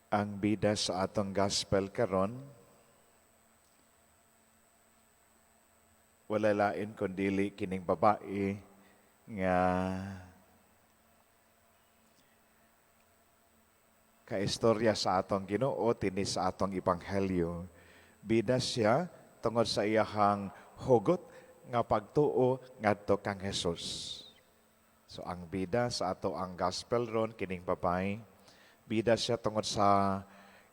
Ang bida sa atong gospel karon wala lain kundili kining babae nga kaistorya sa atong Ginoo dinhi sa atong ebanghelyo. Bida siya tungod sa iyahang hugot nga pagtuo ngadto kang Jesus. So ang bida sa ato ang gospel ron, kining babae, bida siya tungod sa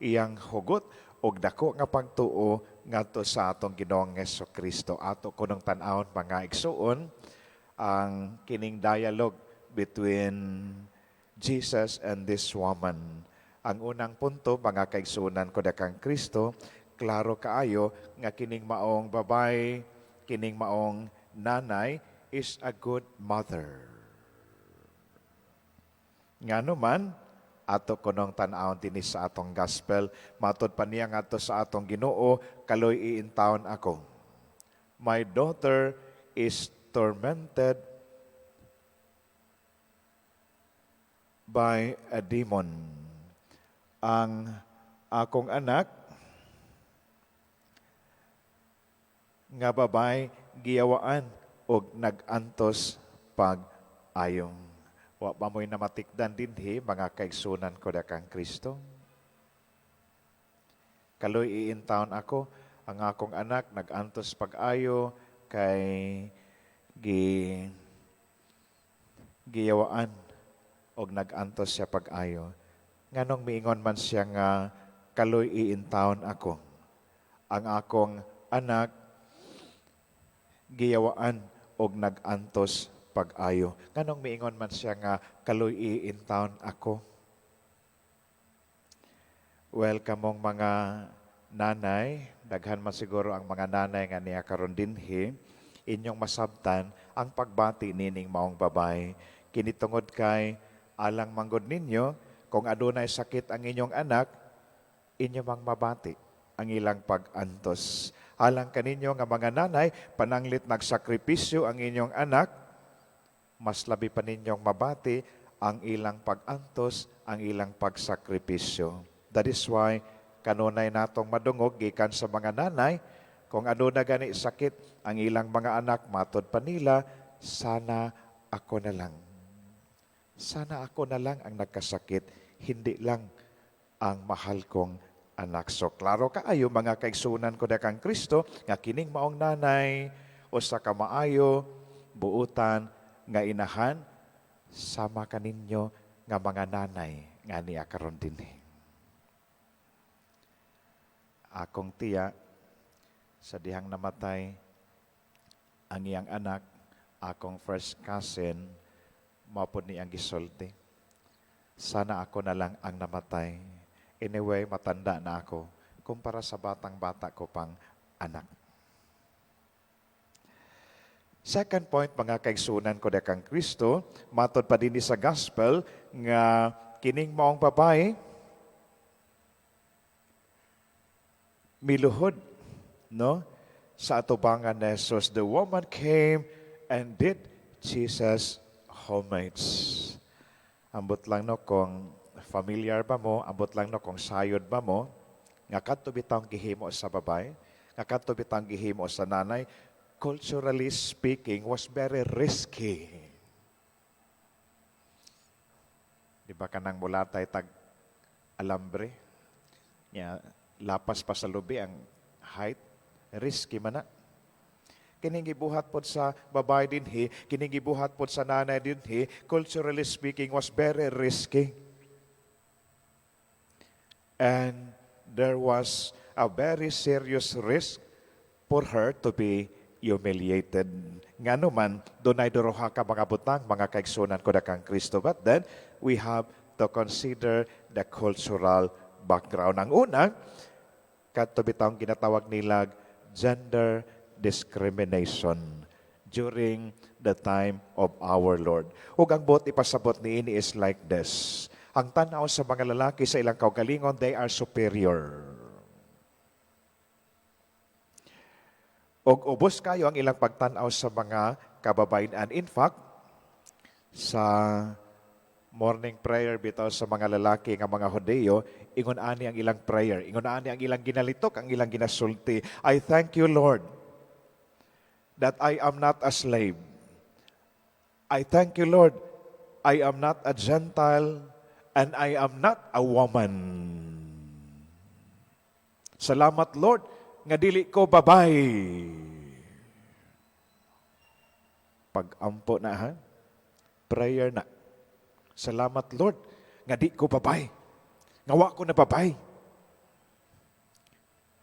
iyang hugot og dako nga pagtuo ngadto sa atong Ginoong Hesus Kristo. Ato kunong tan-awon, mga igsuon, ang kining dialogue between Jesus and this woman. Ang unang punto, mga kaigsuonan ko kang Kristo, klaro kaayo nga kining maong babay, kining maong nanay is a good mother. Ngano man, ato kunong tan-awon dinhi sa atong gospel, matod pa niya ngadto sa atong Ginoo, "Kaloy iintawon ako. My daughter is tormented by a demon." Ang akong anak nga babay giyawaan og nag-antos pag-ayong. Wa ba mo'y namatikdan dinhi, mga kaigsunan ko kang Kristo? "Kaloy iintawon ako, ang akong anak nag-antos pag-ayo kay giyawaan og nag-antos siya pag-ayo." Nganong miingon man siya nga "Kaloy iintawon ako? Ang akong anak giyawaan og nag-antos pag-ayo." Nganong miingon man siya nga "Kaloy iintawon ako"? Well, kamong mga nanay, daghan man siguro ang mga nanay nga niya karon dinhi, inyong masabtan ang pagbati nining maong babay. Kini tungod kay alang manggod ninyo, kung adunay sakit ang inyong anak, inyo mang mabati ang ilang pag-antos. Alang kaninyo nga mga nanay, pananglit nagsakripisyo ang inyong anak, mas labi pa ninyong mabati ang ilang pag-antos, ang ilang pagsakripisyo. That is why kanunay natong madungog gikan sa mga nanay, kung ano na gani sakit ang ilang mga anak, matod pa nila, "Sana ako na lang. Sana ako na lang ang nagkasakit, hindi lang ang mahal kong anak." So klaro kaayo, mga kaigsunan ko kang Kristo, nga kining maong nanay usa ka maayo, buutan nga inahan sama kaninyo nga mga nanay nga niya karon dinhi. Akong tiya, sa dihang namatay ang iyang anak, akong first cousin, mao pod ni ang gisulti. "Sana ako na lang ang namatay. Anyway, matanda na ako kumpara sa batang-bata ko pang anak." Second point, mga kaigsunan ko kang Kristo, matod pa din sa gospel nga kining maong babae miluhod, no, sa atubangan ni Jesus. The woman came and did Jesus homage. Ambot lang, no, kung familiar ba mo, ambot lang, no, kung sayod ba mo, nga kadto bitawng gihimo sa babae, nga kadto bitawng gihimo sa nanay, culturally speaking, was very risky. Di ba kanang mulatay tag alambre? Nya, lapas pa sa lubi ang height, risky man na. Kining gibuhat pod sa babae dinhi, kining gibuhat pod sa nanay dinhi, culturally speaking, was very risky. And there was a very serious risk for her to be humiliated. Ngano man, dunay duha ka mga butang, mga kaigsunan ko kang Kristo. But then, we have to consider the cultural background. Ang una, kadto bitawng ginatawag nilag gender discrimination during the time of our Lord. Ug ang buot ipasabot niini is like this. Ang tanaw sa mga lalaki sa ilang kaugalingon, they are superior. Og ubos kayo ang ilang pagtanaw sa mga kababayen. In fact, sa Morning prayer bitaw sa mga lalaki nga mga Hodeo, ingon ani ang ilang prayer, ingon ani ang ilang ginalitok, ang ilang ginasulti. "I thank you, Lord, that I am not a slave. I thank you, Lord, I am not a Gentile and I am not a woman." Salamat, Lord, nga dili ko babay. Pag-ampo na, ha? Prayer na. Salamat, Lord, nga di ko babay. Nga wa ko na babay.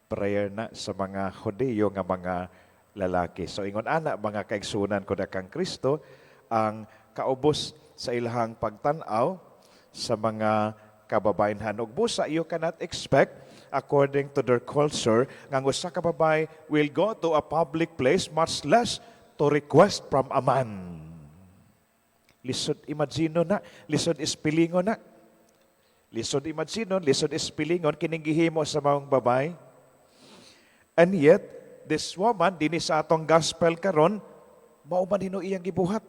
Prayer na sa mga Hodeo nga mga lalaki. So ingon ana, mga kaigsunan ko kang Kristo, ang kaubos sa ilahang pagtan-aw sa mga kababayenhan. Ug busa you cannot expect, according to their culture, nga ang usa ka babay will go to a public place, much less to request from a man. Lisod imagine na, lisod ispilingon na. Lisod imagine, lisod ispilingon kining gihimo sa maong babay. And yet, this woman, dinhi sa atong gospel karon, mao man hino iyang gibuhat.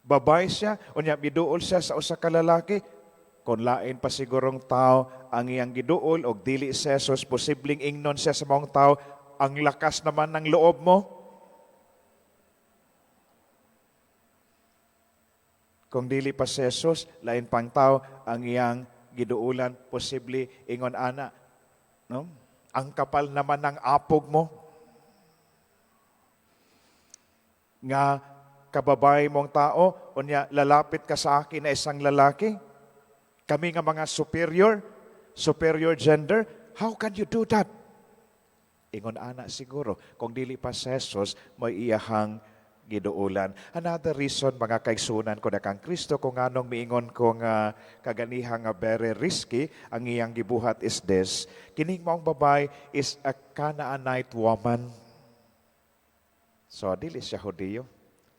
Babay siya, unya miduol siya sa usa ka lalaki. Kung lain pa sigurong tao ang iyang giduol og dili si Jesus, posibleng ingnon siya sa maong tao, "Ang lakas naman ng loob mo." Kung dili pa si Jesus, lain pang tao ang iyang giduulan, posible ingon ana, no? "Ang kapal naman ng apog mo. Nga kababay mong tao, unya lalapit ka sa akin na isang lalaki. Kami nga mga superior gender, how can you do that?" Ingon ana siguro, kung dili pa si Jesus, may iyahang giduulan. Another reason, mga kaigsunan ko na kang Kristo, kung anong miingon ko nga kaganiha nga very risky ang iyang gibuhat is this: kining maong babay is a Canaanite woman. So dili siya Hudiyo,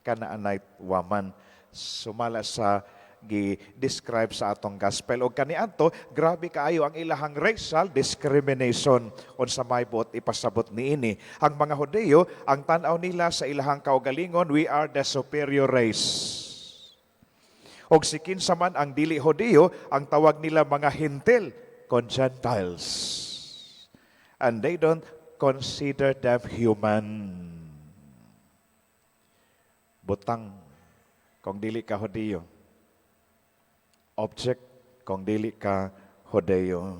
Canaanite woman. Sumala sa gi-describe sa atong gospel. Og kaniadto, grabe kaayo ang ilahang racial discrimination. Unsa may buot ipasabot niini? Ang mga Hudiyo, ang tan-aw nila sa ilahang kaugalingon, we are the superior race. Og si kinsa man ang dili Hudiyo, ang tawag nila mga Hentil, kon Gentiles. And they don't consider them human. Butang kung dili ka Hudiyo. Object kung dili ka Hudiyo.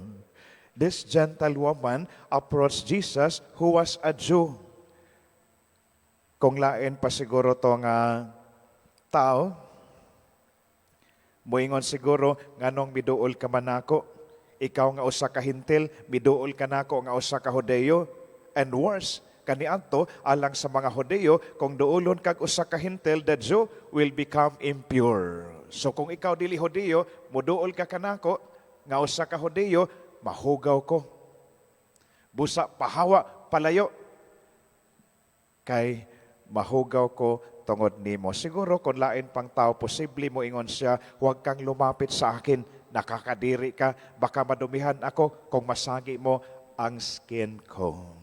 This Gentile woman approached Jesus, who was a Jew. Kung lain pa siguro to nga tao, muingon siguro, "Nganong miduol ka man nako? Ikaw nga usa ka Hentil, miduol ka nako nga usa ka Hudiyo." And worse, kaniadto, alang sa mga Hudiyo, kung duolon kag usa ka Hentil, the Jew will become impure. So kung ikaw dili Hudiyo, muduol ka kanako nga usa ka Hudiyo, mahugaw ko. Busa pahawa, palayo. Kay mahugaw ko tungod nimo. Siguro kung lain pang tao, posible mo ingon siya, "Huwag kang lumapit sa akin, nakakadiri ka, baka madumihan ako kung masagi mo ang skin ko."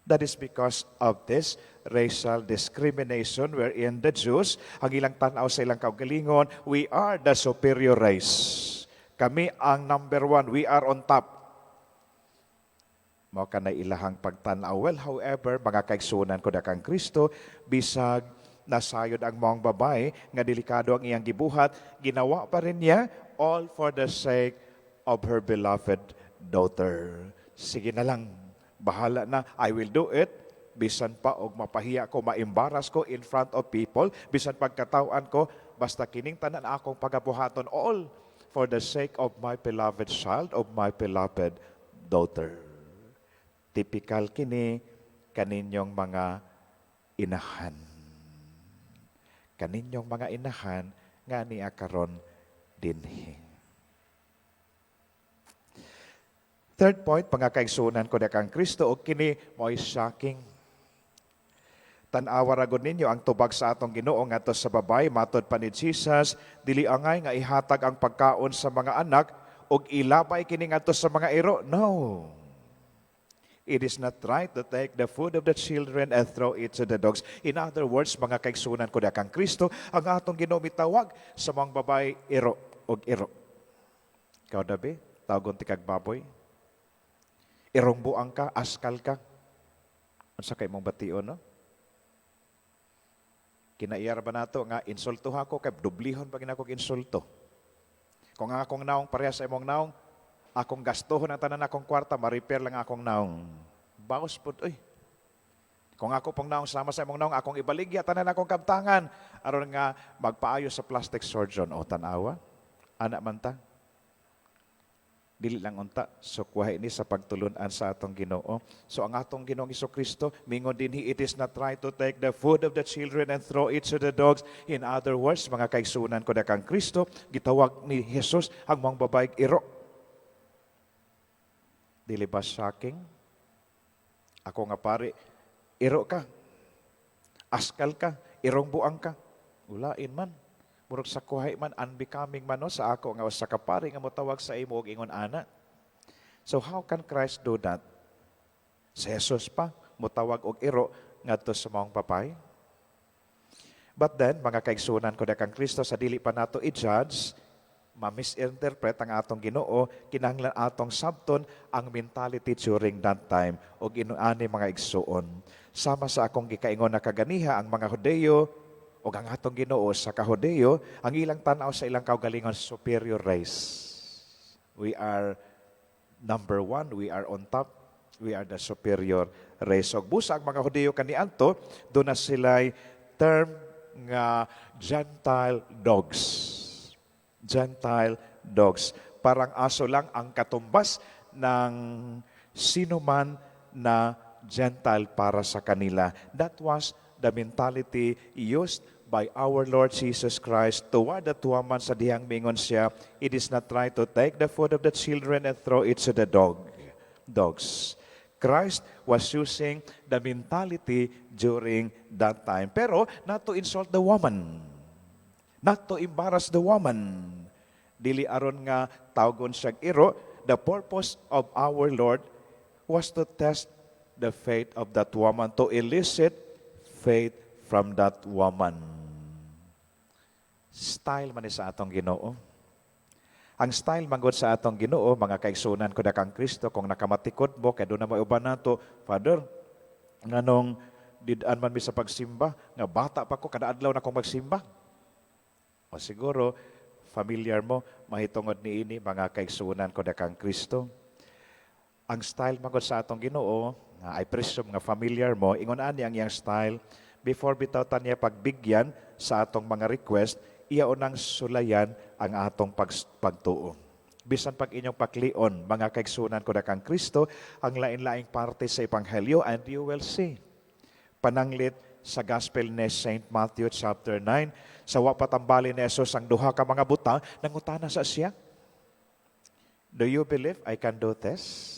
That is because of this racial discrimination wherein the Jews, ang ilang tanaw sa ilang kaugalingon, we are the superior race. Kami ang number one. We are on top. Mao kana ilahang pagtanaw. Well, however, mga kaigsunan ko kang Kristo, bisag nasayod ang maong babay nga delikado ang iyang gibuhat, ginawa pa rin niya, all for the sake of her beloved daughter. Sige na lang, bahala na, I will do it. Bisan pa og mapahiya ko, maembarrass ko in front of people, bisan pagkatawan ko, basta kining tanan akong pagabuhaton, all for the sake of my beloved child, of my beloved daughter. Typical kini kaninyong mga inahan. Kaninyong mga inahan nga niya karon dinhi. Third point, mga kaigsunan ko kang Kristo, og kini mo'y shocking. Tan-awa ra gud ninyo ang tubag sa atong Ginoo ngadto sa babay. Matod pa ni Jesus, "Dili angay nga ihatag ang pagkaon sa mga anak ug ilabay kini ngadto sa mga iro." No. It is not right to take the food of the children and throw it to the dogs. In other words, mga kaigsunan ko kang Kristo, ang atong Ginoo mitawag sa mga babae, iro og iro. Ikaw dabi, tawgon tikag baboy. Irong buang ka, askal ka. Unsa kay mong bation, no? Kinaiyar ba nato nga insulto ako kay dublihon pa gina akong insulto? Kung ang akong naong pareha sa imong naong, akong gastuhon ang tanan akong kwarta, ma-repair lang akong naong. Baos pod oy. Kung ako pong naong sama sa imong naong, akong ibaligya tanan akong kabtangan aron nga magpaayo sa plastic surgeon. O tan-awa, ana man ta. Dili lang unta sukwahi ni sa pagtulunan sa atong Ginoo. So ang atong Ginoong Kristo mingon dinhi, "It is not right to take the food of the children and throw it to the dogs." In other words, mga kaigsunan ko kang Kristo, gitawag ni Jesus ang mga babae iro. Dili ba shocking? Ako nga pare, iro ka. Askal ka, irong buang ka. Ulain man. Murag sa kuhay man, unbecoming man, no, sa ako nga usa ka pari nga motawag sa imo og ingon ana. So how can Christ do that? Si Jesus pa motawag og iro ngadto sa maong babae. But then, mga kaigsunan ko kang Kristo, sa dili pa nato i-judge, ma-misinterpret ang atong Ginoo, kinahanglan atong sabton ang mentality during that time og inuani, mga igsuon. Sama sa akong gikaingon na kaganiha, ang mga Hudeyo ug ang atong Ginoo sa kahudeyo, ang ilang tan-aw sa ilang kaugalingon, superior race. We are number one, we are on top, we are the superior race. Og busa ang mga Hudeyo kaniadto, duna sila'y term nga "Gentile dogs." Gentile dogs. Parang aso lang ang katumbas ng sino man na Gentile para sa kanila. That was the mentality used by our Lord Jesus Christ toward that woman sa dihang mingon siya, "It is not right to take the food of the children and throw it to the dogs." Christ was using the mentality during that time. Pero not to insult the woman, not to embarrass the woman. Dili aron nga tawgon siyang iro, the purpose of our Lord was to test the faith of that woman, to elicit faith from that woman. Style man ni sa atong Ginoo. Ang style manggod sa atong Ginoo, mga kaigsunan ko kang Kristo, kung nakamatikod mo, kay duna may uban nato, "Father, nganong did-an man mi sa pagsimba, nga bata pa ko, kada adlaw na akong magsimba." O siguro, familiar mo, mahitungod niini, mga kaigsunan ko kang Kristo. Ang style manggod sa atong Ginoo, nga I presume nga familiar mo, ingon ani ang iyang style, before bitaw ta niya pagbigyan sa atong mga request, iya unang sulayan ang atong pagtuo. Bisan pag inyong paklion, mga kaigsunan ko na kang Kristo, ang lain-laing parte sa Ebanghelyo, and you will see. Pananglit sa Gospel ni St. Matthew chapter 9, sa wa patambali ni Jesus ang duha ka mga buta, nangutana sa siya, "Do you believe I can do this?"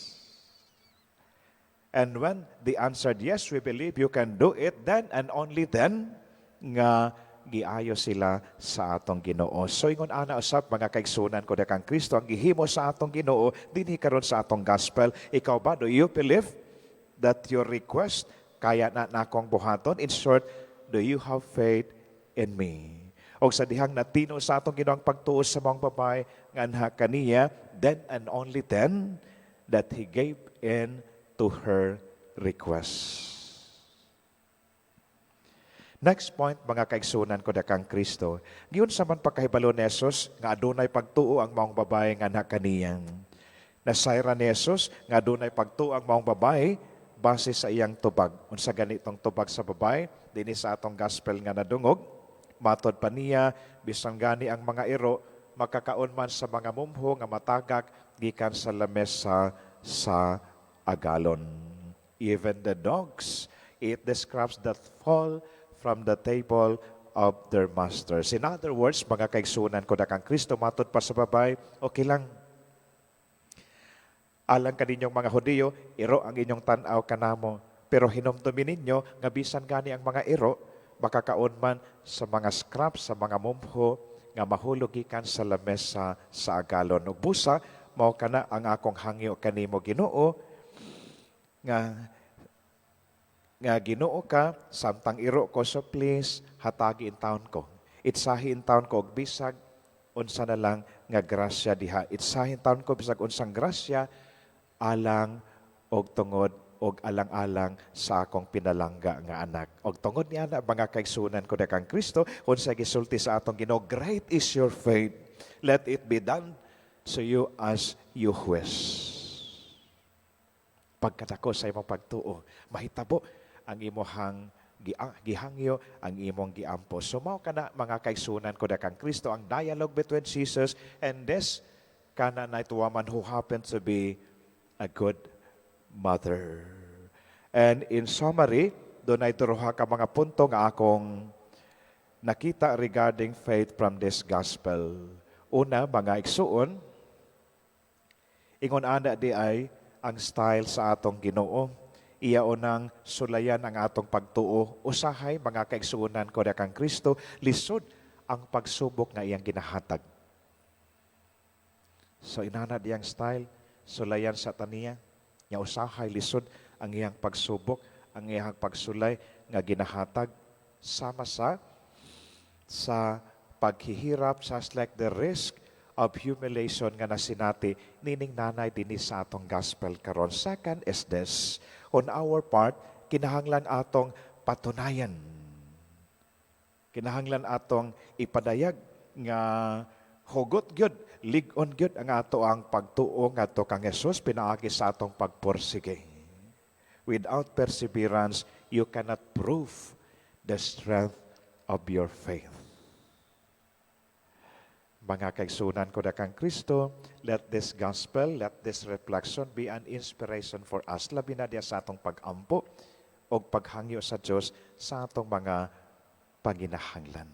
And when they answered, "Yes, we believe you can do it," then and only then, nga giayo sila sa atong Ginoo. So ingon ana usab, mga kaigsunan ko kang Kristo, ang gihimo sa atong Ginoo dinhi karon sa atong gospel. Ikaw ba, do you believe that your request kaya na nakong buhaton? In short, do you have faith in me? Og sa dihang natino sa atong Ginoo ang pagtuo sa mga babae nga kaniya, then and only then that he gave in to her request. Next point, mga kaigsunan ko kang Kristo, giunsa man pagkahibalo ni Jesus nga adunay pagtuo ang maong babae nga kaniyang. Nasayran ni Jesus nga adunay pagtuo ang maong babae base sa iyang tubag. Unsa ganitong tubag sa babae? Dinhi sa atong gospel nga nadungog, matod pa niya, bisan gani ang mga iro makakaon man sa mga mumho nga matagak gikan sa lamesa sa agalon. Even the dogs eat the scraps that fall from the table of their masters. In other words, mga kaigsunan ko na kang Kristo, matod pa sa babae, okay lang. Alang kaninyong mga Hudiyo, iro ang inyong tan-aw kanamo. Pero hinumdumi ninyo nga bisan gani ang mga iro, makakaon man sa mga scraps, sa mga mumho, nga mahulog gikan sa lamesa sa agalon. Ug busa, mao kana ang akong hangyo kanimo, Ginoo. Nga Ginoo ka samtang iro ko, so please hatagi intawon ko. Itsahi intawon ko og bisag unsa na lang nga grasya diha. Itsahi intawon ko bisag unsang grasya alang og tungod og alang-alang sa akong pinalangga nga anak. Og tungod niya na, mga kaigsunan ko kang Kristo, unsa gisulti sa atong Ginoo, "Great is your faith. Let it be done to you as you wish." Pagkadako sa imong pagtuo, mahitabo ang imuhang gihangyo, ang imong giampo. So mao kana, mga kaigsunan ko kang Kristo, ang dialogue between Jesus and this Canaanite woman who happened to be a good mother. And in summary, dunay duha ka mga punto nga akong nakita regarding faith from this gospel. Una, mga igsuon, ingon ana diay ang style sa atong Ginoo. Iya unang sulayan ang atong pagtuo. Usahay, mga kaigsuonan ko kang Kristo, lisod ang pagsubok nga iyang ginahatag. So inana diyang style, sulayan sa taniya, nga usahay lisod ang iyang pagsubok, ang iyang pagsulay nga ginahatag sama sa paghihirap, such like the risk of humiliation nga nasinati nining nanay dinhi sa atong gospel karon. Second is this, on our part, kinahanglan atong patunayan. Kinahanglan atong ipadayag nga hugot gyud, lig-on gyud ang ato ang pagtuo ngadto kang Jesus pinaagi sa atong pagpursige. Without perseverance, you cannot prove the strength of your faith. Mga kaigsunan ko kang Kristo, let this gospel, let this reflection be an inspiration for us, labi na diya sa atong pag-ampo o paghangyo sa Dios sa atong mga panginahanglan.